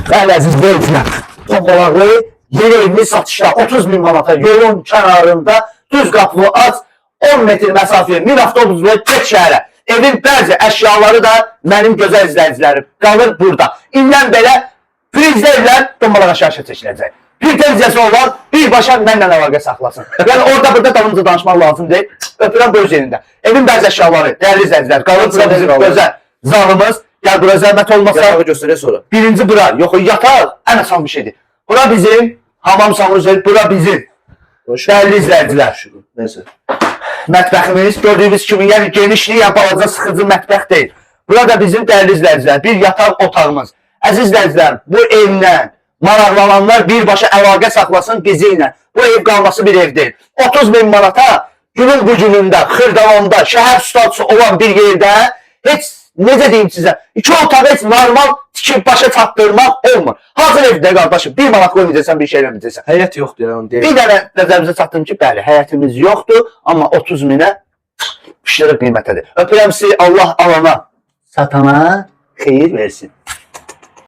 Bəli, əziz izləyicilər, Tombalaqlı yeni evimiz satışda 30 min manata yolun kənarında düz qapını aç 10 metr məsafəyə min avtobusla get şəhərə. Evin bəzi əşyaları da mənim gözəl izləyicilərim qalır burada. İndən belə prizli evlər Tombalağa şaşa çəkiləcək. Pretenziyası olan birbaşa mənlə əlaqə saxlasın. Yəni orada burada dalımca danışmaq lazım deyil. Öpürəm bu öz yerində. Evin bəzi əşyaları, dəyərli izləyicilər, qalır burada bizim gözəl zalımız. Gəl bura zəhmət olmasa. Yatağı göstərək sonra. Birinci bura, yox yataq ən asan bir şeydir. Bura bizim hamam sanuzel, bura bizim dəyərli izləyicilər. Nəysə. Mətbəximiz gördüyünüz kimi, yəni genişlik, yəni balaca sıxıcı mətbəx deyil. Bura da bizim dəyərli izləyicilər, bir yataq otağımız. Əziz izləyicilər, bu evlə maraqlananlar birbaşa əlaqə saxlasın bizi ilə. Bu ev qalması bir ev deyil. 30 min manata günün bu günündə Xırdalanda şəhər statusu olan bir yerdə heç necə deyim sizə, iki otağı heç normal tikib başa çatdırmaq olmur. Hazır evdə qardaşım, bir manat qoymayacaqsan, bir şey eləməyəcəksən. Həyət yoxdur yəni onu deyim. Bir dənə nəzərimizə çatdırım ki, bəli, həyətimiz yoxdur, amma 30 minə müştəri qiymətədir. Öpürəm sizi, Allah alana, satana xeyir versin.